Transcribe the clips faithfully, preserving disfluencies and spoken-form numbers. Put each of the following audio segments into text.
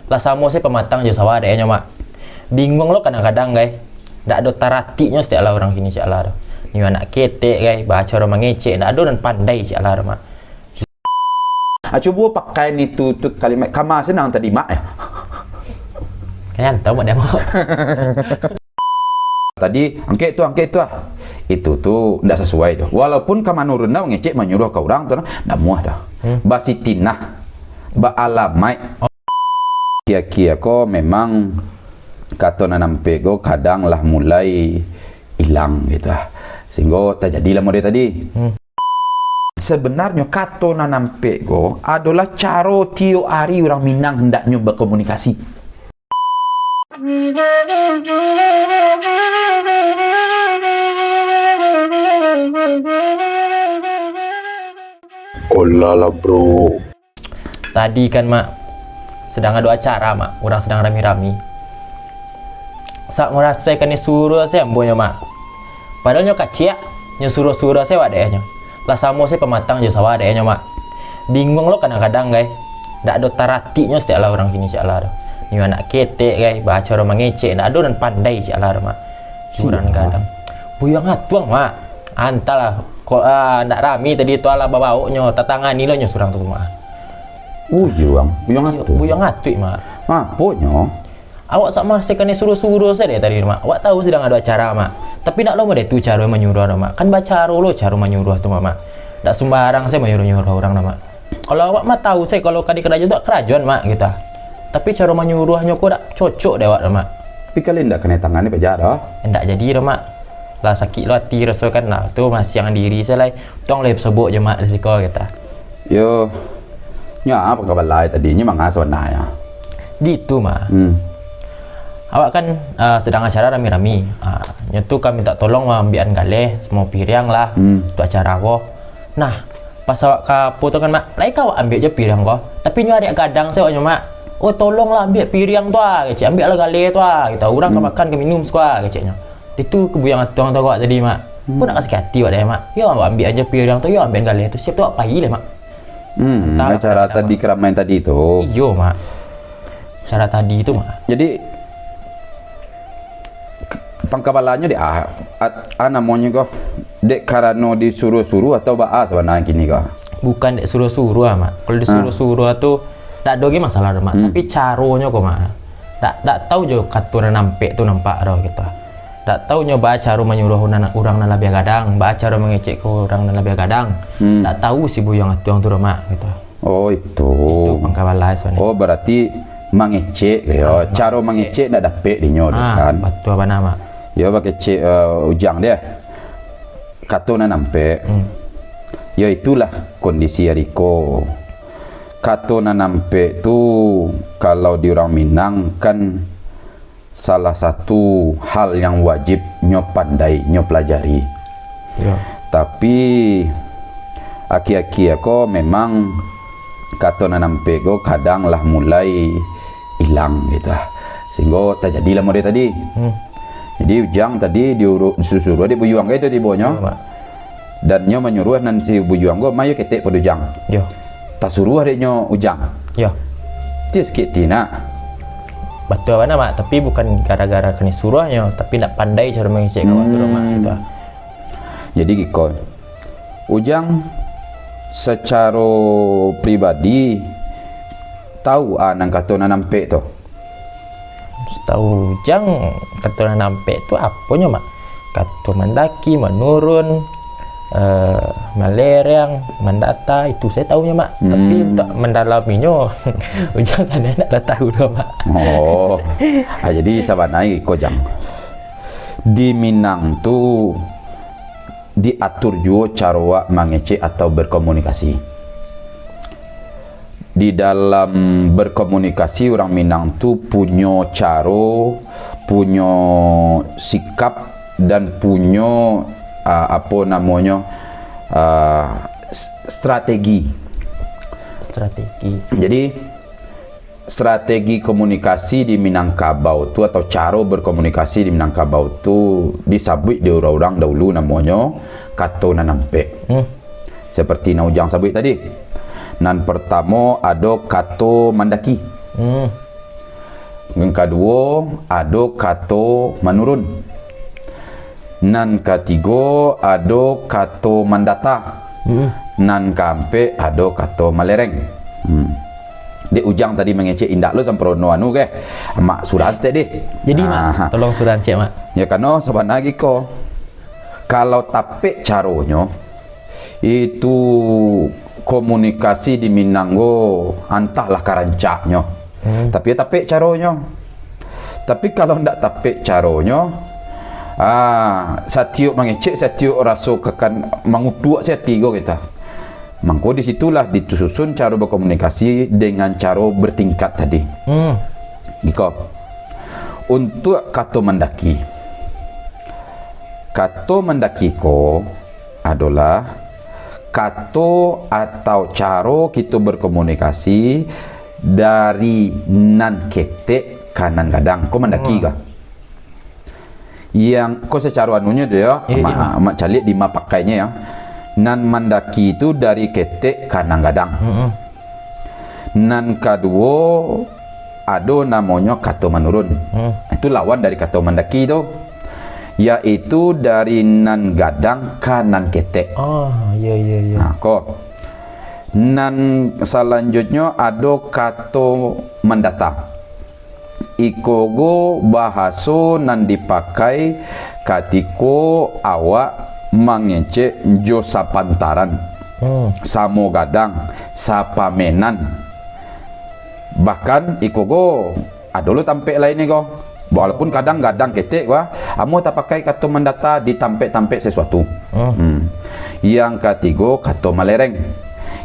Lah samo se pamatang jo sawah dek nyo, Mak. Bingung lo kadang-kadang, gai. Ndak ado taratiknyo setiap lah urang kini, siak lah tu. Nyo anak ketek, gai, baco ro mangecek, ndak ado nan pandai, siak lah tu, Mak. Ah, cubo pakai ni tu, tu kalimat kama senang tadi, Mak, ya. Kayaknya tahu, Mak, dia mau. Tadi, "Angkek tu, angkek tu, ah." Itu tu ndak sasuai tu. Walaupun ka manurun dah, ngecek manyuruah ka urang tu, nah, ndak muah dah. Hmm. Basitinah, baalamaik. Kia-kia ko memang kato nan ampek ko kadang lah mulai ilang gitu ah. Sehingga tajadilah model tadi. Hmm. Sebenarnyo kato nan ampek ko adolah caro tiok ari urang Minang hendaknyo bakomunikasi. Olah lah, bro. Tadi kan, Mak, sedang ado acara, Mak, urang sedang rami-rami. Sak marasokan nyo suruah se ambo nyo, Mak. Padahal nyo kaciak, nyo suruah-suruah se awak dek nyo. Lah samo se pamatang jo sawah dek nyo, Mak. Bingung lo kadang-kadang, gai. Ndak ado taratiknyo setiap lah urang kini, siak lah tu. Nyo anak ketek, gai, baco ro mangecek, ndak ado nan pandai, siak lah tu, Mak. Siak. Urang kadang. Buyuang Atuang, Mak. Antahlah, ko, ah, ndak rami tadi tu, alah babaoknyo, tatangani lo nyo surang tu, Mak. Buyuang, Buyuang Atuang. Buyuang Atuang, Mak. Aponyo? Awak sak marasokan nyo suruah-suruah se dek tadi, Mak. Awak tahu sedang ado acara, Mak. Tapi ndak lo model tu caro manyuruah tu, Mak. Kan bacaro lo caro manyuruah tu, Mak. Ndak sumbarang se manyuruah-nyuruah urang tu, Mak. Kalau awak mah tahu se, kalau ka dikarajoan tu karajoan, Mak, gitu. Tapi caro manyuruahnyo ko ndak cocok dek awak tu, Mak. Tapi kalian ndak kanai tangan ni paja doh? Ndak jadi doh, Mak. Lah sakik lo ati rasokan lah. Tu masiang diri se lai. Tong lai sobok jo, Mak, di siko, gitu. Yo, nyo apo kabar lai tadi? Nyo manga sabananyo? Di tu, Mak. Hmm. Awak kan, ah, sedang acara rami-rami. Ah, nyo tu ka minta tolong maambiakan galeh, samo piriang lah, Hmm. untuak acara ko. Nah, pas awak ka apo tu kan, Mak, lai ka awak ambiak jo piriang ko. Tapi nyo ariak gadang se awaknyo, Mak. "Oh, tolonglah ambiak piriang tu ah," kecek. "Ambiaklah galeh tu ah," gitu. "Urang ka Hmm. makan, ka minum siko ah," keceknyo. Itu ka Buyuang Atuang tu awak tadi, Mak. Hmm. Pun nak sakik ati awak dek, Mak. Yo, awak ambiak aja piriang tu, yo, ambiak galeh tu. Siap tu awak pai lah, Mak. Hmm, Antahlah acara kadang-kadang, tadi, Mak. Keramain tadi tu. Iyo, Mak. Acara tadi tu, Mak. Jadi, k-, pangkabalanyo dek, ah, at-, ah, namonyo ko, dek karano disuruah-suruah atau baa sabananyo kini ko? Bukan dek suruah-suruah, Mak. Kalau Ah. disuruah-suruah tu, ndak ado ge masalah doh, Mak. Hmm. Tapi caronyo ko, Mak. Ndak, ndak tahu jo kato nan ampek tu nampak doh gitu. Ndak tahu nyo baa caro manyuruah urang, urang nan labiah gadang, baa caro mangecek ka urang nan labiah gadang. Hmm. Ndak tahu si Buyuang Atuang tu doh, Mak, gitu. Oh, itu. Itu pangkabala sabananyo. Oh, berarti mangecek, yo. Ah, caro mangecek. Mangecek ndak dapek dinyo, Ah, kan? Batua bana, Mak. Yo, bakecek, eh, Ujang deh. Kato nan ampek. Hmm. Yo, itulah kondisi ari ko. Kato nan ampek tu, kalau di urang Minang, kan salah satu hal yang wajib nyo pandai, nyo pelajari. Ya. Tapi, akhia-akhia ko memang kato nan ampek ko kadang lah mulai ilang gitu lah. Sehingga tajadilah model tadi. Hmm. Jadi, Ujang tadi diuru-, disuruah dek Buyuang ka itu tibonyo. Ya, Pak. Dan nyo manyuruah nan si Buyuang ko, "Mayo ketek pado Ujang." Yo. Tasuruah dek nyo Ujang. Yo. Ti sakik ti nak. Batua bana, Mak. Tapi bukan gara-gara kanai suruahnyo, tapi ndak pandai caro mangecek ka waktu tu, Mak, Hmm. gitu. Jadi, giko. Ujang sacaro pribadi tahu, ah, nan kato nan ampek tu? Satahu Ujang, kato nan ampek tu aponyo, Mak? Kato mandaki, manurun, eh, malereng, mandata, itu sajo tahunyo, Mak. Tapi Hmm. untuak mandalaminyo, Ujang sajo ndak lah tahu doh, Mak. Oh. Ah, jadi sabananyo iko, Jang. Di Minang tu diatur juo caro awak mangecek atau berkomunikasi. Di dalam berkomunikasi, urang Minang tu punyo caro, punyo sikap, dan punyo, ah, apo namonyo, ah, s-, strategi. Strategi. Jadi, strategi komunikasi di Minangkabau tu, atau caro berkomunikasi di Minangkabau tu, disabuik di urang-urang dahulu namonyo kato nan ampek. Hmm. Seperti nan Ujang sabuik tadi. Nan pertamo ado kato mandaki. Hmm. Nan kaduo, ado kato manurun. Nan katigo, ado kato mandata. Mm-mm. Nan kaampek, ado kato malereng. Hmm. Dek Ujang tadi mangecek indak lo samparono anu keh. Mak surahan saketek deh. Jadi, Mak, tolong surahan ciek, Mak. Ya, kano sabana giko. Kalau tapek caronyo, itu komunikasi di Minang ko antahlah ka rancaknyo. Hmm. Tapi yo tapek caronyo. Tapi kalau ndak tapek caronyo, ah, satiok mangecek, satiok raso kakan mangutuak si ati ko kita. Mangko di situlah disusun caro bakomunikasi dengan caro bertingkat tadi. Hmm. Giko. Untuak kato mandaki. Kato mandaki ko adolah kato atau caro kito berkomunikasi dari nan ketek ka nan gadang. Ko mandaki Hmm. ka? Yang ko sacaro anunyo tu yo, Iya, mak, iya. mak caliak di ma pakainyo yo. Nan mandaki tu dari ketek ka nan gadang. Mm-mm. Nan kaduo, ado namonyo kato manurun. Hmm. Itu lawan dari kato mandaki tu, yaitu dari nan gadang ka nan ketek. Oh, iya, iya, iya. Nah, ko. Nan salanjutnyo ado kato mandata. Iko go bahaso nan dipakai katiko awak mangecek jo sapantaran, Hmm. samo gadang, sapamenan. Bahkan iko go ado lo tampek lain ni ko. Walaupun kadang gadang ketek ko, amuah tapakai kato mandata di tampek-tampek sasuatu. Hmm. Hmm. Yang katigo, kato malereng.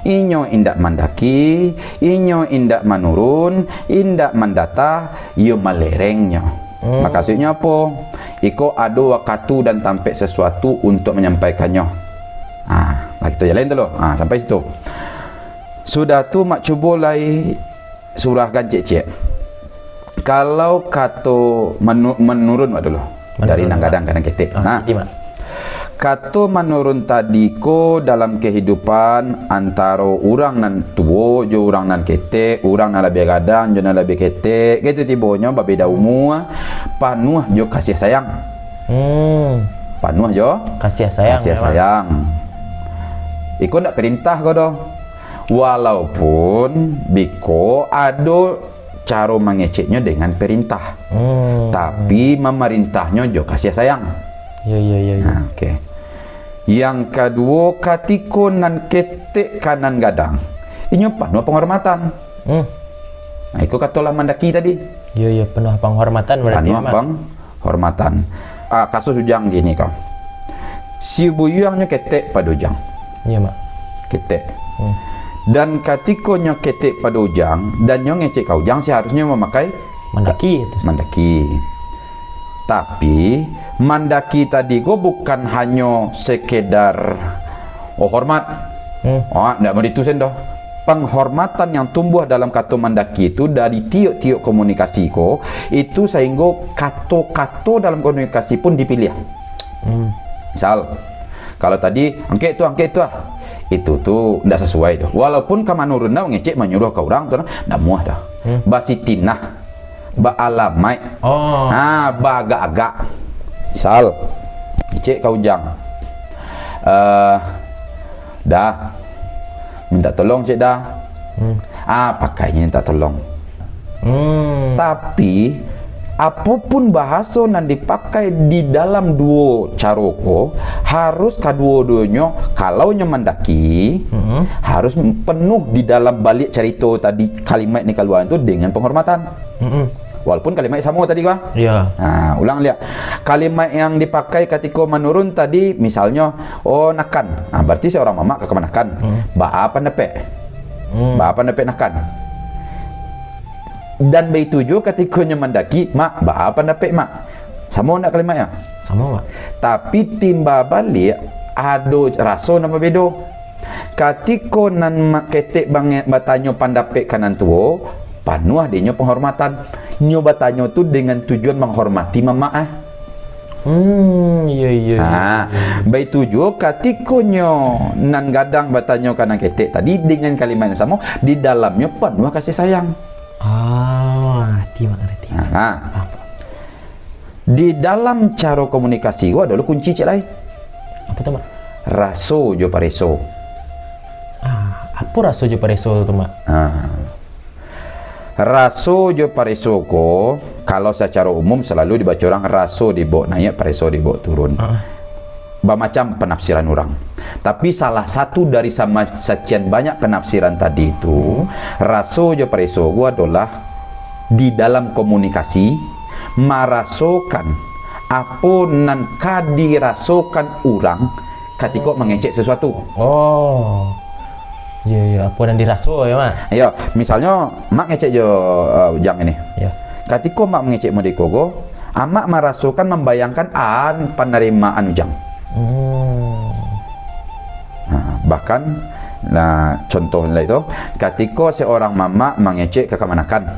Inyo indak mandaki, inyo indak manurun, indak mandata, iyo malerengnyo. Hmm. Makasuiknyo apo? Iko ado wakatu dan tampek sasuatu untuak manyampaikannyo. Ah, lah kito jalani tu lo. Ah, sampai situ. Sudah tu, mak cubo lai surahkan ciek-ciek. Kalau kato manu-, manurun, Mak, dulu. Dari Manurun, nan Mak. gadang ka nan ketek. Ah, Nah, jadi, Mak. kato manurun tadi ko dalam kehidupan antaro urang nan tuo jo urang nan ketek, urang nan labiah gadang jo nan labiah ketek, gitu tibonyo babeda umua, panuah jo kasih sayang. Hmm. Panuah jo Kasih sayang, kasih memang. sayang. Iko ndak perintah ko doh. Walaupun biko ado caro mangeceknyo dengan perintah. Hmm. Tapi, mamarintah nyo jo kasih sayang. Yo, yo, yo, yo. Nah, oke. Yang kaduo, katiko nan ketek ka nan gadang, inyo panuah penghormatan. Hmm. Nah, iko katolah mandaki tadi. Yo, yo, panuah penghormatan berarti, Panuah Mak. penghormatan. Ah, kasus Ujang gini ko. Si Buyuang nyo ketek pado Ujang. Iya, Mak. Ketek. Hmm. Dan katiko nyo ketek pado Ujang, dan nyo ngecek ka Ujang, seharusnyo mamakai Mandaki itu. mandaki. Tapi, mandaki tadi ko bukan hanyo sekedar, oh, hormat. Hmm. Oh, ndak mau ditusen doh. Penghormatan yang tumbuh dalam kato mandaki itu dari tiok-tiok komunikasi ko, itu sahinggo kato-kato dalam komunikasi pun dipilih. Hmm. Misal, kalau tadi, "Angkek tu, angkek tu ah." Itu tu ndak sasuai doh. Walaupun ka manurun dah, ngecek manyuruah ka urang tu, ndak muah dah. Hmm. Basitinah, baalamaik. Oh. Ha, baagak-agak. Misal, ngecek ka Ujang. Eh, "Dah, minta tolong, Cek, dah." Hmm. Ah, pakainyo minta tolong. Hmm. Tapi, apopun bahaso nan dipakai di dalam duo caro ko, harus kaduo-duonyo, kalau nyo mandaki, Hmm. harus penuh di dalam baliak carito tadi, kalimat ni kaluar tu dengan penghormatan. Mm-mm. Walaupun kalimat samo tadi ko. Iya. Ha, ulang liak. Kalimat yang dipakai katiko manurun tadi, misalnyo, "Oh, nakan." Ha, berarti seorang mamak ka kamanakan. Hmm. "Baa pandapek?" Hmm. "Baa pandapek nakan?" Dan baitu juo katiko nyo mandaki, "Mak, baa pandapek, Mak?" Samo ndak kalimatnyo? Samo, Mak. Tapi timba baliak, ado raso nan babedo. Katiko nan ma-, ketek bange-, batanyo pandapek ka nan tuo, panuah dek nyo penghormatan. Nyo batanyo tu dengan tujuan menghormati mamak, ah. Hmm, iya, iya, iya, Ha, iya. baitu juo katiko nyo nan gadang batanyo ka nan ketek tadi dengan kalimat yang samo, di dalamnyo panuah kasih sayang. Ah, ngarati, Mak, ngarati. Ha, Ha. Di dalam caro komunikasi ko ado lo kunci ciek lai. Apo tu, Mak? Raso jo pareso. Ah, apo raso jo pareso tu, Mak? Ha. Raso jo pareso ko, kalau sacaro umum salalu dibaco urang raso dibao naiak, pareso dibao turun. Ah. Bamacam panafsiran urang. Tapi salah satu dari sama, sakian banyak panafsiran tadi tu, raso jo pareso ko adolah di dalam komunikasi, marasokan apo nan ka dirasokan urang katiko mangecek sasuatu. Oh. Iyo, iyo, apo nan diraso yo, Mak? Iyo, misalnyo, Mak ngecek jo, eh, Ujang ini. Iyo. Katiko Mak mangecek mode iko ko, Amak marasokan, mambayangkan an panarimaan Ujang. Hmm. Nah, bahkan, nah, contoh lai tu, katiko seorang mamak mangecek ka kamanakan,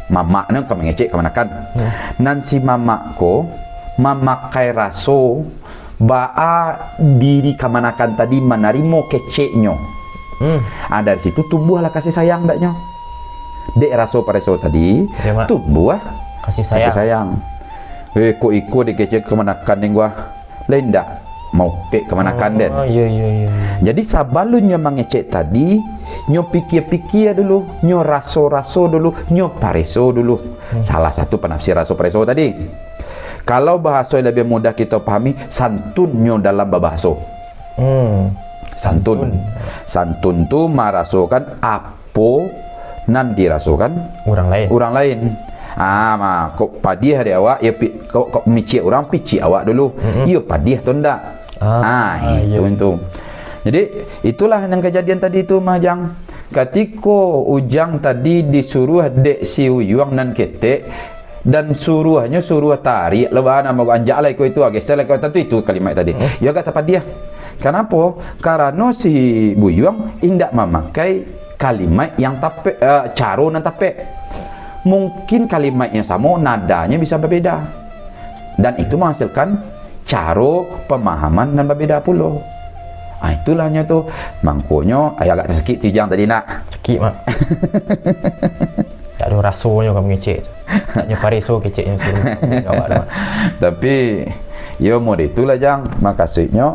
mamak nyo ka mangecek kamanakan. Hmm. Nan si mamak ko mamakai raso, baa diri kamanakan tadi manarimo keceknyo. Hmm. Ah, dari situ tumbuahlah kasih sayang daknyo. Dek raso pareso tadi, Iyo, Mak. tumbuah Kasih kasih sayang. sayang. Eh, kok iko dikecek kamanakan dek gua? Lain dak? Maupek kamanakan den. Oh, iyo, iyo, iyo, iyo. Jadi, sabalunnyo mangecek tadi, nyo pikia-pikia dulu, nyo raso-raso dulu, nyo pareso dulu. Hmm. Salah satu panafsir raso pareso tadi. Kalau bahaso yang labiah mudah kito pahami, santunnyo dalam babahaso. Hmm. Santun. Santun. Santun tu marasokan apo nan dirasokan Urang lain. urang lain. Ah, ma, kok padiah dek awak, yo pi-, kok, kok micik urang, picik awak dulu. Mm-mm. Iyo padiah tu ndak? Ah, Ah, ah, itu, iyo. itu. Jadi, itulah yang kejadian tadi tu, Mah Jang. Katiko Ujang tadi disuruah dek si Uyuang nan ketek, dan suruahnyo suruah tarik lah, bana mau anjak lah iko itu, ah, geser lah iko, tantu itu kalimat tadi. Hmm. Yo agak tapadiah. Kanapo? Karano si Buyuang indak mamakai kalimat yang tapek, eh, caro nan tapek. Mungkin kalimatnyo samo, nadanyo bisa babeda. Dan itu menghasilkan caro pemahaman nan babeda pulo. Ah, itulah nyo tu. Mangkonyo, ai, agak tasakik tu Ujang tadi nak. Sakik, Mak. Tak ado rasonyo ka mangecek tu. Taknyo pareso keceknyo suruh awak tu, Mak. Tapi, yo, mode itulah, Jang. Makasuiknyo,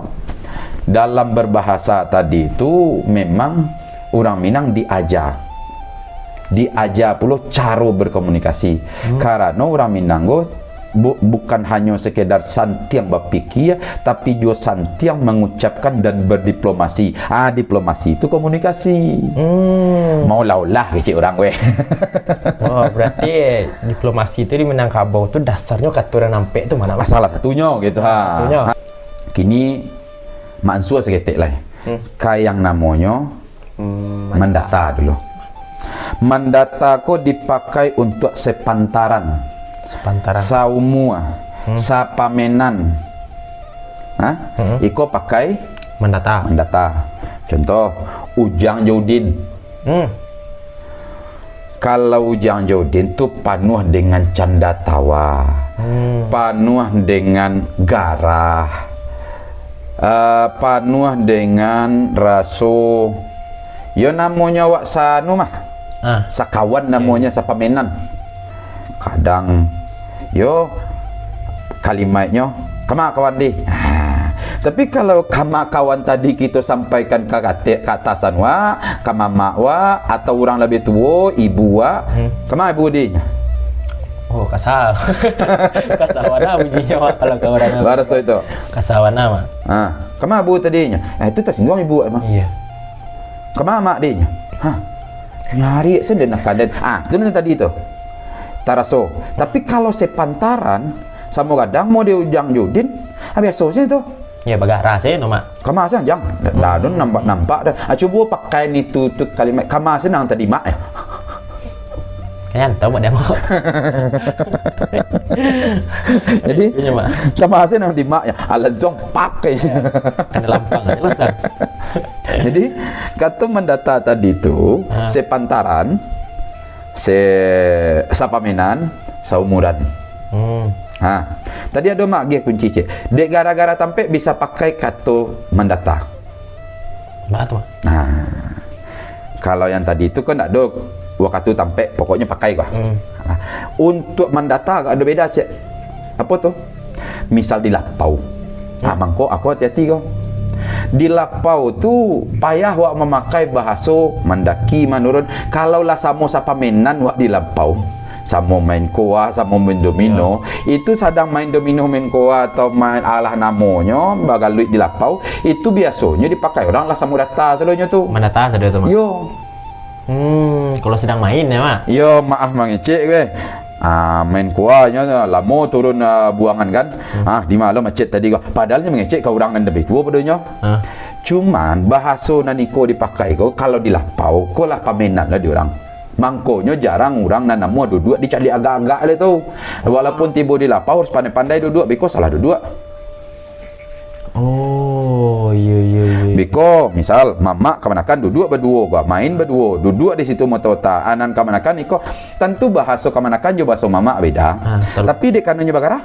dalam berbahasa tadi tu memang urang Minang diaja. Diaja pulo caro berkomunikasi. Hmm. Karano urang Minang ko bu-, bukan hanyo sekedar santiang bapikia, tapi juo santiang mengucapkan dan berdiplomasi. Ah, diplomasi itu komunikasi. Hmm. Maulah-ulah kecek urang weh. Oh, berarti diplomasi tu di Minangkabau tu dasarnyo kato urang Ampek tu mah, Mak? Salah satunyo gitu, ha. Salah satunyo. Ha. Kini, Mak ansua saketek lai. Hmm. Ka yang namonyo Hmm, mandata. Mandata dulu. Mandata ko dipakai untuak sepantaran. Sepantaran. Saumua, Hmm. sapamenan. Ha? Hmm. Iko pakai Mandata. mandata. Contoh, Ujang jo Udin. Hmm. Kalau Ujang jo Udin tu panuah dengan canda tawa, Hmm. panuah dengan garah, eh, panuah dengan raso. Yo, namonyo awak sanu mah. Ah. Sakawan namonyo, sapamenan. Kadang, yo, kalimaiknyo, "Kama kawan di?" Ha. Tapi kalau kama kawan tadi kito sampaikan ka kate-, ka atasan wak, ka mamak wak, atau urang labiah tuo, ibu wak, Hmm. "Kama ibu di?" Oh, kasa. Kasa bana bunyinya, Mak, kalau ka urang. Baraso itu. Kasa bana, Mak. Ha, "Kama ibu tadinyo?" Eh, itu tasingguang ibu wak emang. Iya. "Kama mak dinyo?" "Hah? Nyari sen den akan den." Ah, tu nan tadi tu. Taraso. Tapi kalau sepantaran, samo gadang mode Ujang jo Udin, ah, biaso se tu. Ya, bagarah se no, Mak. "Kama se, Jang?" Dah, dah, don nampak-nampak dah. Ah, cubo pakai ni tu, tu kalimat, "Kama se nan tadi, Mak," eh. Kan, tahu mak dia mau. Jadi, Iya, Mak. "Kama se nan tadi, Mak," ya. Alah, zong, pak, kayaknya. Kena lampang aja, Mas. Jadi, kato mandata tadi tu, Ha. sepantaran, se-, sapamenan, saumuran. Hmm. Ha. Tadi ado mak agiah kunci, cek. Dek gara-gara tampek bisa pakai kato mandata. Baa tu, Mak? Nah, kalau yang tadi tu kan ndak ado Wakatu tampek, pokoknyo pakai ko. Hmm. Nah, untuak mandata agak ado beda, cek. Apo tu? Misal di lapau. Ah, hmm. Mangko aku hati-hati ko. Di lapau tu payah wak mamakai bahaso mandaki, manurun. Kalau lah samo sapamenan wak di lapau, samo main koa, samo main domino, hmm, itu sadang main domino, main koa, atau main alah namonyo, bagaluik di lapau, itu biasonyo dipakai urang lah samo data sadonyo tu. Mandata sado tu, Mak? Yo. Hmm, kalau sadang main, yo, Mak? Yo, maaf mangecek, weh. Ah, main koanyo, lamo turun, ah, buangan, kan? Hmm. Ah, di ma lo macet tadi ko. Padahal nyo mangecek ka urang nan labiah tuo pado nyo. Ah. Cuman, bahaso nan iko dipakai ko, kalau di lapau, ko lah pamenan lah di urang. Mangkonyo jarang urang nan namuah duduak di caliak agak-agak lai tu. Walaupun tibo di lapau, harus pandai-pandai duduak, beko salah duduak. Oh, iyo, iyo, iyo. Biko, misal, mamak kamanakan duduak baduo, gua main baduo, duduak di situ moto-ota. Anan kamanakan iko, tantu bahaso kamanakan jo bahaso mamak beda. Ah, betul. Tapi dek kanonyo bagarah?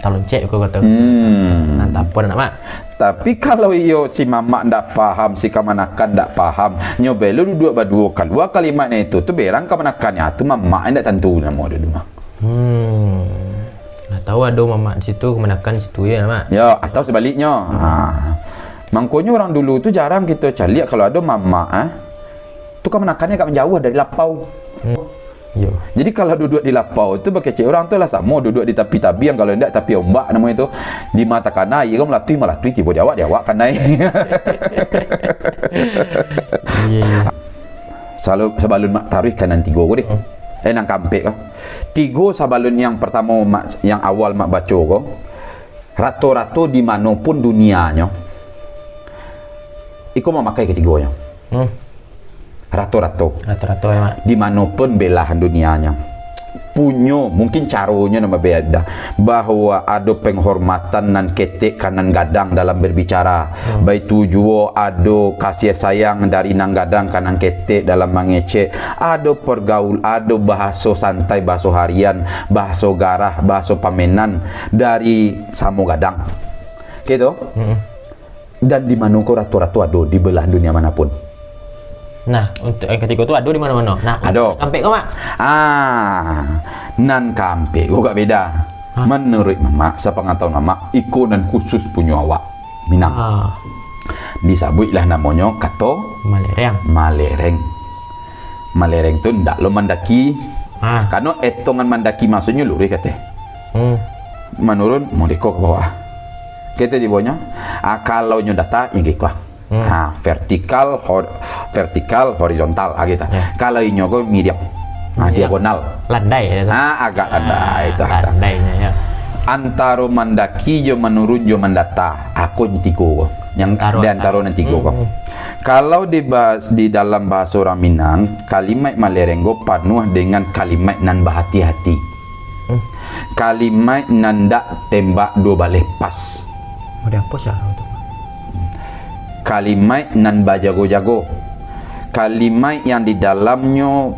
Taloncek ko kato. Hmm. Nan tapo nak, Mak? Tapi kalau iyo si mamak ndak paham, si kamanakan ndak paham, nyo belo duduak baduo, kalua kalimat nan itu tu berang kamanakannyo, tu mamak ndak tantu namo duduak. Hmm. Lah tahu ado mamak di situ, kamanakan di situ, yo, Mak? Yo, atau sebaliknyo. Hmm. Ha. Mangkonyo urang dulu tu jarang kito caliak kalau ado mamak, eh. Tu kamanakannyo agak manjauah dari lapau. Hmm. Yo. Jadi kalau duduak di lapau tu bakecek urang tu lah samo duduak di tapi tabiang, kalau indak tapi ombak namonyo tu. Di ma takana aia ko malatuih-malatuih tibo di awak, di awak kanai. Iyo, iyo. Salo-, sabalun Mak taruih ka nan tigo ko deh. Hmm. Eh, nan kaampek ko. Tigo sabalun yang partamo Mak, yang awal Mak baco ko, rato-rato di mano pun dunianyo, iko mamakai katigonyo. Hmm. Rato-rato. Rato-rato, yo, Mak. Di mano pun belahan dunianyo. Punyo, mungkin caronyo nan babeda. Bahwa ado penghormatan nan ketek ka nan gadang dalam berbicara. Hmm. Baitu juo ado kasih sayang dari nan gadang ka nan ketek dalam mangecek. Ado pergaul-, ado bahaso santai, bahaso harian, bahaso garah, bahaso pamenan dari samo gadang. Gitu. Mm-mm. Dan di mano ko rato-rato ado di belahan dunia manapun. Nah, untuk yang katigo tu ado di mano-mano. Nah, ado. Kaampek ko, Mak? Ah, nan kaampek ko agak beda. Hah? Manuruik mamak, sapangatahuan mamak, iko nan khusus punyo awak Minang. Ah. Disabuiklah namonyo kato Malereng. Malereng. Malereng tu ndak lo mandaki. Ah. Karano etongan mandaki maksudnyo luruih ka ateh. Hmm. Manurun, modeko ka bawah. Kito di bawah nyo, ah, kalau nyo data, inggih kuah. Hmm. Ah, vertikal, hor-, vertikal, horizontal, ah, gitu. Ya. Kalau inyo ko miriam. Ah, miriam. Diagonal. Landai, ya, tu. Ah, agak landai, ah, tu, ah. Landai nyo, ya. Antaro mandaki jo manurun jo mandata, ah, ko nyo tigo ko. Yang antaro, di antaro antaro nan tigo ko. Hmm. Kalau di bahas-, di dalam bahaso urang Minang, kalimaik malereng ko panuah dengan kalimaik nan bahati-hati. Hmm. Kalimaik nan dak tembak duo baleh pas. Model apo caro tu? Kalimaik nan bajago-jago. Kalimaik yang di dalamnyo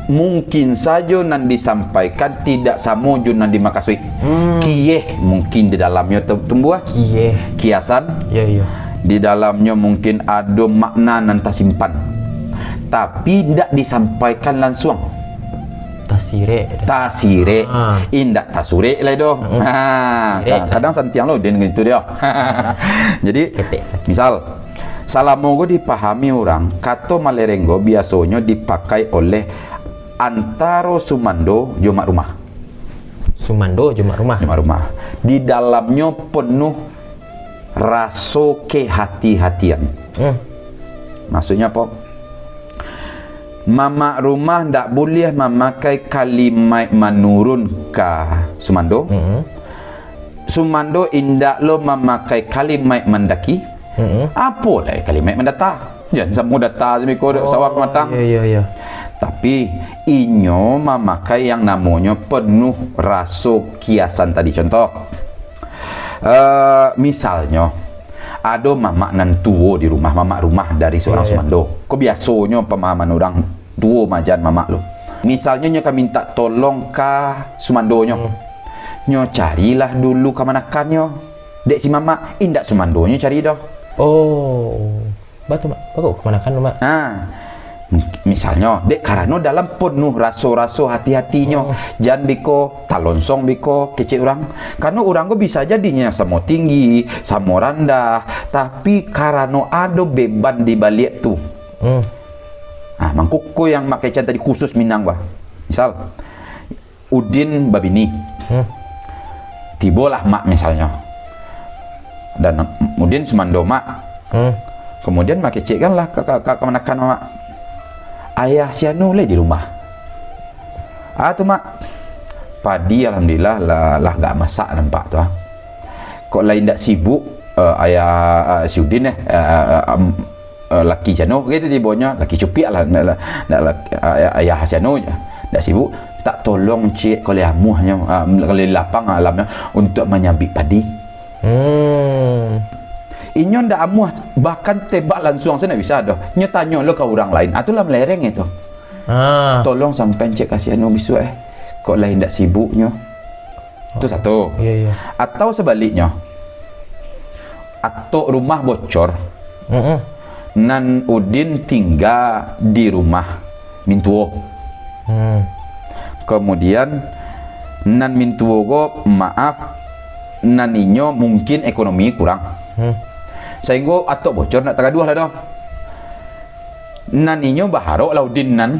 mungkin sajo nan disampaikan tidak samo jo nan dimakasuik. Hmm. Kieh mungkin di dalamnyo tu-, tumbuah. Kieh. Kiasan. Yo, yo. Di dalamnyo mungkin ado makna nan tasimpan. Tapi ndak disampaikan lansuang. Tasirek. Tasirek. Ah. Indak tasurek lai doh. Mm-mm. Ha, tasirek ka-, lah. Kadang santiang lo den gitu dia. Jadi, ketek sakik. Misal, salamo ko dipahami urang, kato malereng ko biasonyo dipakai oleh antaro sumando jo mak rumah. Sumando jo mak rumah. Jo mak rumah. Di dalamnyo penuh raso kehati-hatian. Hmm. Maksudnyo apo? Mamak rumah ndak buliah mamakai kalimaik manurun ka sumando. Hmm. Sumando indak lo mamakai kalimaik mandaki. Hmm. Apo lai kalimaik mandata? Jan samo data se beko dek sawah matang. Iyo, iyo, iyo. Tapi, inyo mamakai yang namonyo penuh raso kiasan tadi. Contoh, eh, misalnyo, ado mamak nan tuo di rumah, mamak rumah dari seorang, iyo, iyo, sumando. Ko biasonyo pamahaman urang tuo majan mamak lo. Misalnyo nyo ka mintak tolong ka sumandonyo. Hmm. Nyo carilah dulu kamanakannyo. Dek si mamak, indak sumandonyo cari doh. Oh. Batua, Mak. Batua kamanakan tu, Mak. Ha. Misalnyo, dek karano dalam penuh raso-raso hati-hatinyo, hmm, jan biko, talonsong biko, kecek urang. Karano urang ko bisa jadinyo samo tinggi, samo randah, tapi karano ado beban di baliak tu. Hmm. Ah, mangko ko yang Mak Kecek tadi khusus Minang, bah. Misal, Udin babini. Hmm. Tibolah mak misalnyo. Dan Udin sumando mak. Hmm. Kemudian mak kecek kan lah ka, ka, ka kamanakan mak. Ayah si anu lai di rumah. Ah tu mak. Padi alhamdulillah lah, lah gak masak nampak tu ah. Kok lai ndak sibuk, eh, ayah, eh, si Udin eh, eh, eh, am- eh, laki si anu, gitu tibonyo, laki cupiak lah, ndak, ndak, ndak laki, eh, ayah si anu je. Ndak sibuk, tak tolong cik, kalau amuahnyo, ah, kalau lapang alamnyo, untuk manyabik padi. Hmm. Inyo ndak amuah, bahkan tembak lansuang se ndak bisa doh. Nyo tanyo lo ka urang lain. Ah, tu lah melereng itu. Ah. Tolong sampean cik ka si anu bisuak eh. Kok lai ndak sibuknyo. Tu satu. Iya, iya. Atau sebaliknyo, atok rumah bocor, mm-mm, nan Udin tingga di rumah mintuo. Hmm. Kemudian, nan mintuo ko, maaf, nan inyo mungkin ekonomi kurang. Hmm. Sahinggo atok bocor ndak tagaduah lah doh. Nan inyo baharok lah Udin nan.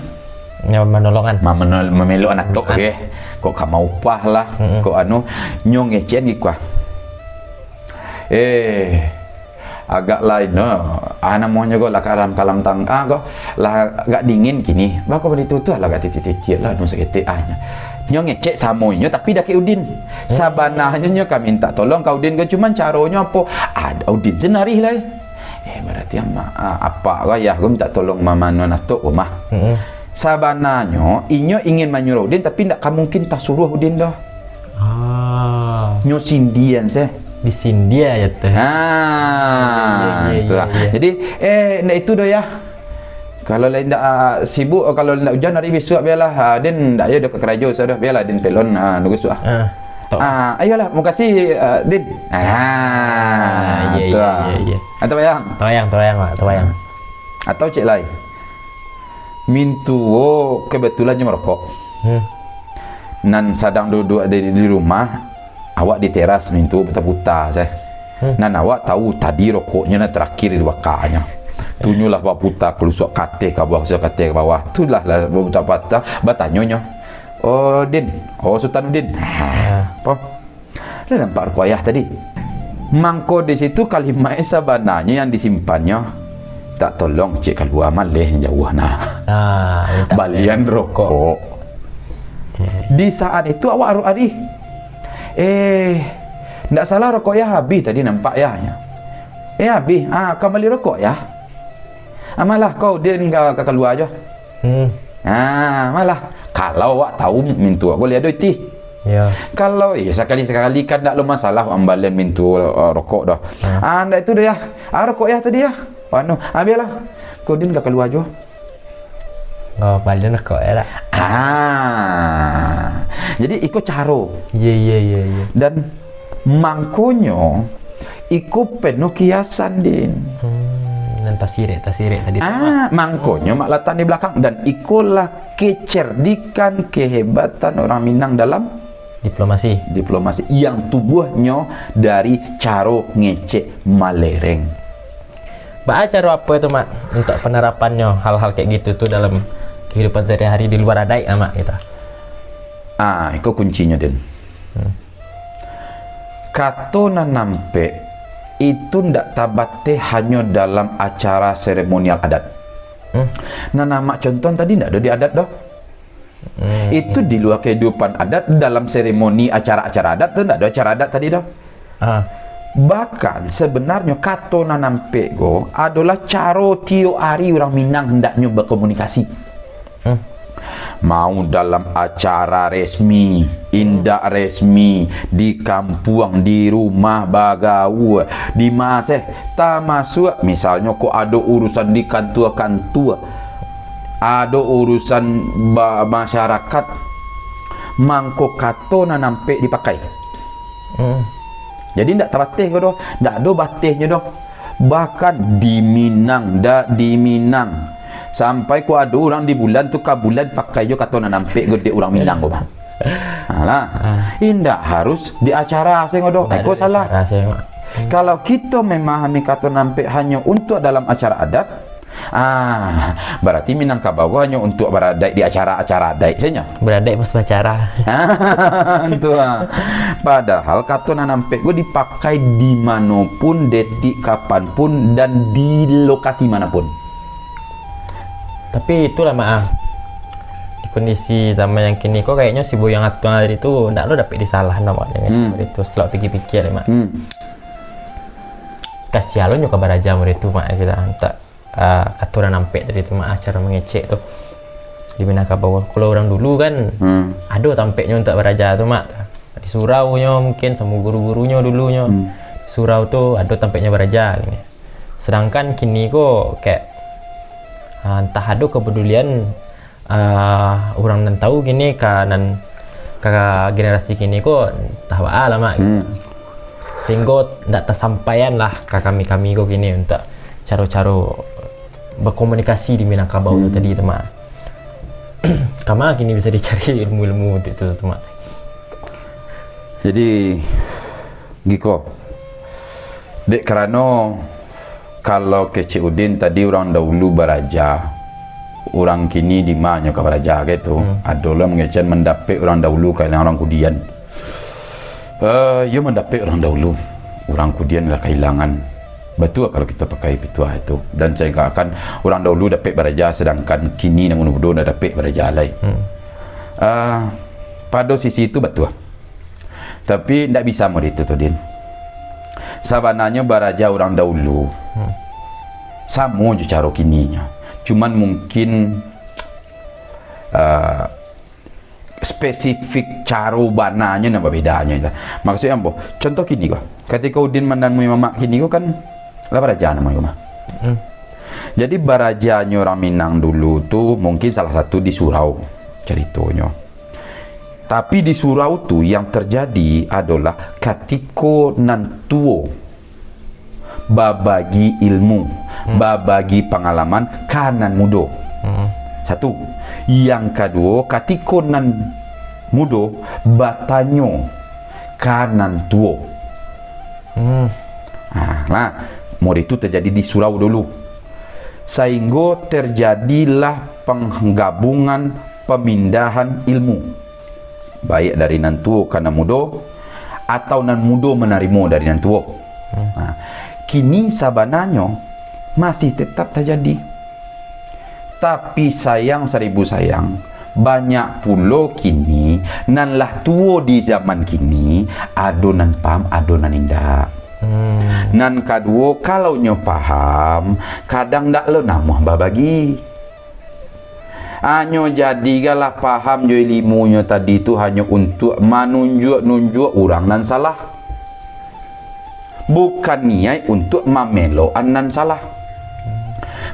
Nyo manolongan. Ma-, manol-, mamelokan atok, ah, ke. Kok ka maupah lah, mm-mm, kok anu, nyo ngecek giko ah. Eh, agak lain no. Ah, namonyo ko lah kalam-kalam tang-, ah, ko lah agak dingin kini. Bako bali tu tu lah agak titik-titik lah, anu saketek ah nyo. Nyo ngecek samo inyo, tapi dakek Udin. Hmm. Sabananyo nyo ka mintak tolong ka Udin ko, cuman caronyo apo? Ada Udin senarih lai. Eh, berarti ama-, a-, apak ko ayah ko mintak tolong mamanuan atok ko mah. Mm-mm. Sabananyo, inyo ingin manyuruah Udin, tapi ndak ka mungkin tasuruah Udin doh. Ah. Nyo sindian se. Disindia ya teh. Ah, iya, iya, tu iya, lah. Iya. Jadi, eh, ndak itu doh ya. Kalau lai ndak, ah, sibuk, oh, kalau ndak ujan hari bisuak, bialah, ah, Din ndak yo doh ka karajo, sudah, bialah Din pelon, ah, nunggu suah. Ah, tok. Ah, ayolah, makasih, ah, Din. Ah, iya, tu iya, lah. Iya, iya. Atau bayang? Tabayang, tabayang, Mak, tabayang. Atau cek lai. Mintuo kebetulan nyo merokok. Hmm. Nan sadang duduak di, di rumah, awak di teras mintuo puta-puta se. Hmm. Nan awak tahu tadi rokoknyo nan terakhir dibakanyo. Tu nyo lah baputa kalusuak kateh ka bawah, kalusuak kateh ka bawah. Tu lah, lah baputa-puta, batanyo nyo. "Oh, Din. Oh, Sutan Udin." Ah. Apo? Lah nampak rokok ayah tadi. Mangko di situ kalimat sabananyo yang disimpannyo, "Tak tolong cek kalua maleh jauah nah." Ah, mintak balian rokok. Rokok. Oke. Di saat itu awak arok arih. Eh, ndak salah rokok yah habih tadi nampak yah. Eh, habih. Ah, ka bali rokok yah. Ah, malah kau Din ka, ka kalua jo. Hmm. Ah, malah. Kalau awak tahu mintuo ko liado itih. Ya. Kalau, eh, sakali-sakali kan ndak lo masalah wak mambalian mintuo, eh, rokok doh. Hmm. Ah, ndak itu doh yah. Ah, rokok yah tadi yah. Anu, ah, bialah. Kau Din ka kalua jo. Oh, balian rokok ya lah. Ah. Jadi, iko caro. Iya, iya, iya, iya. Dan mangkonyo, iko penuh kiasan, Din. Hmm, nan tasirek, tasirek tadi tu, ah, Mak. Mangkonyo Mak latan di balakang. Dan ikolah kecerdikan, kehebatan orang Minang dalam diplomasi. Diplomasi yang tubuahnyo dari caro ngecek malereng. Baa caro apo tu, Mak, untuk penerapannya hal-hal kayak gitu tu dalam kehidupan sehari-hari di luar adaik, Mak, gitu? Ah, iko kuncinyo, Din. Hmm. Kato nan ampek itu ndak tabateh hanyo dalam acara seremonial adat. Hmm. Nan amak contoh tadi ndak ado di adat doh. Hmm. Itu di luar kehidupan adat, dalam seremoni acara-acara adat tu ndak ado acara adat tadi doh. Ah. Bahkan sebenarnyo kato nan ampek ko adolah caro tiok ari urang Minang hendaknyo berkomunikasi. Hmm. Mau dalam acara resmi, indak resmi, di kampuang, di rumah, bagaul, di maseh, tamasuak misalnyo kok ado urusan di kantua-kantua, ado urusan ba-, masyarakat, mangko kato nan ampek dipakai. Hmm. Jadi, ndak tabateh ko doh, ndak ado batehnyo doh. Bahkan di Minang, da-, di Minang, Sampai ko ado urang di bulan tu ka bulan pakai jo kato nan ampek ko dek urang Minang ko, Bang. Alah. Ah. Indak harus di acara sajo doh. Indak Iko ado di salah. Acara sajo, Mak. Hmm. Kalau kito memahami kato nan ampek hanyo untuak dalam acara adat, ah, barati Minangkabau ko hanyo untuak baradaik di acara-acara adaik sajo. Baradaik pas bacara. Tu, ah. Padahal kato nan ampek ko dipakai di mano pun, detik kapan pun, dan di lokasi mana pun. Tapi itulah, Mak, ah. Di kondisi zaman yang kini ko, kayaknyo si Buyuang Atuang tadi tu ndak lo dapek disalah, Mak, dengan Hmm. itu. Setelah pikir-pikir, Mak. Hmm. Kasian lo nyo ka baraja model tu, Mak, kita. Entah, ah, aturan ampek tadi tu, Mak, ah, cara mangecek tu. Di Minangkabau. Kalau urang dulu kan, Hmm. ado tampeknyo untuak baraja tu, Mak. Di surau nyo mungkin samo guru-gurunyo dulu nyo. Hmm. Di surau tu ado tampeknyo baraja, gini. Sedangkan kini ko, kayak, ah, entah ado kepedulian, ah, urang nan tahu kini ka nan, ka generasi kini ko, entah baa lah, Mak. Hmm. Sehinggo ndak tasampaian lah ka kami-kami ko kini untuak caro-caro berkomunikasi di Minangkabau tu Hmm. tadi tu, Mak. Kama kini bisa dicari ilmu-ilmu untuak itu tu, Mak? Jadi, giko, dek karano, kalau kecek Udin tadi, urang dahulu baraja, urang kini dima nyo ka baraja, kaitu. Hmm. Ado lo mangecek mandapek urang dahulu kahilangan urang kudian. Eh, iyo mandapek urang dahulu, urang kudian lah kahilangan. Batua kalau kito pakai pituah itu. Dan sahinggo akan urang dahulu dapek baraja, sadangkan kini nan mudo-mudo ndak dapek baraja lai. Hmm. Eh, pado sisi itu batua. Tapi ndak bisa model itu tu, Din. Sabananyo baraja urang dahulu Hmm. samo jo caro kininyo. Cuman mungkin, eh, spesifik caro bananyo nan babedanyo. Maksudnyo apo? Contoh kini ko, katiko Udin mandanamui mamak kini ko kan lah baraja namonyo ko mah. Hmm. Jadi barajanyo urang Minang dulu tu mungkin salah satu di surau caritonyo. Tapi di surau tu yang terjadi adolah katiko nan tuo babagi ilmu, Hmm. babagi pangalaman ka nan mudo. Hmm. Satu. Yang kaduo, katiko nan mudo batanyo ka nan tuo. Hmm. Nah, lah, model itu terjadi di surau dulu. Sahinggo terjadilah penggabungan, pemindahan ilmu. Baik dari nan tuo ka nan mudo, atau nan mudo manarimo dari nan tuo. Hmm. Nah, kini sabananyo masih tetap tajadi. Tapi sayang saribu sayang, banyak pulo kini nan lah tuo di zaman kini, ado nan paham, ado nan indak. Hmm. Nan kaduo, kalau nyo paham, kadang ndak lo namuah babagi. Hanyo jadikanlah paham jo ilimunyo tadi tu hanyo untuak manunjuak-nunjuak urang nan salah. Bukan niaik untuak mamelokan nan salah.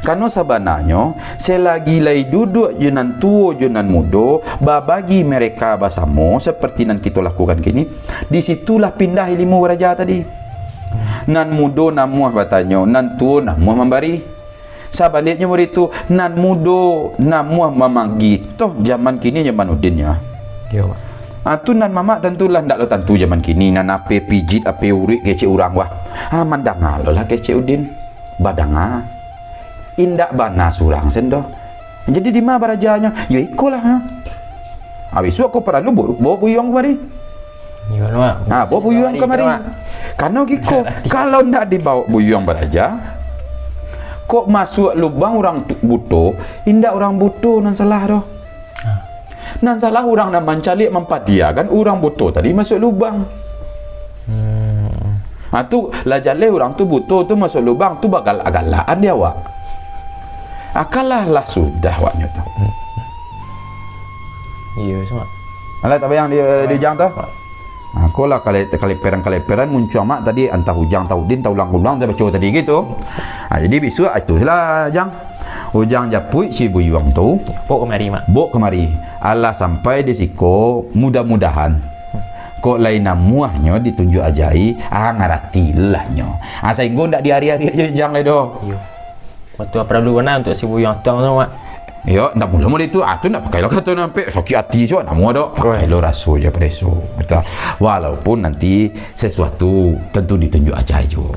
Karano sabananyo, selagi lai duduak jo nan tuo jo nan mudo, babagi mereka basamo seperti nan kito lakukan kini, di situlah pindah ilimu baraja tadi. Nan mudo namuah batanyo, nan tuo namuah mambari. Sabaliknyo murid tu, nan mudo namuah mamagi. Toh, zaman kini zaman Udin, yo. Iyo, Pak. Ah, tu nan mamak tantulah ndak lo tantu zaman kini, nan ape pijit, ape urik kecek urang, wah. Ah, mandanga lo lah kecek Udin. Badanga. Indak bana surang sen doh. Jadi, di ma barajanyo? Yo, ikolah, ha. Ah, bisuak ko paralu bo-, bawa buyuang kamari. Iyo, Mak. Ha, bawa buyuang kamari. Karano giko, kalau ndak dibawa buyuang baraja, kok masuak lubang urang tu-, buto, indak urang buto nan salah doh. Ha. Nan salah urang nan mancaliak mampadiakan urang buto tadi masuak lubang. Hmm. Ha, tu lah jaleh urang tu buto tu masuak lubang tu bagalak-galakan di awak. Ha, kalah lah sudah awaknyo tu. Hmm. Iyo, Mak. Alah, tabayang di, di ujang tu? Ha, ko lah kale-, kaleperan-kaleperan muncuang mak tadi, antah ujang, antah Udin, antah ulang-ulang, antah baco tadi gitu. Ha, jadi bisuak, ah, itulah, Jang. Ujang japuik si buyuang tu. Bawa kamari, Mak. Bawa kamari. Alah sampai di siko, mudah-mudahan. Kok lai namuahnyo ditunjuak ajai, ah, ngaratilah nyo. Ah, sainggo ndak diariak-ariak jo Jang lai doh. Iyo. Betul, perlu bana untuak si Buyuang Tuang tu, Mak. Yo, ndak mulo model itu. Ah, tu ndak pakailah kato nan ampek sakik ati, cok, ndak mulo doh. Pakailah raso jo pado esok. Betul. Walaupun nanti sesuatu tentu ditunjuk aja jo.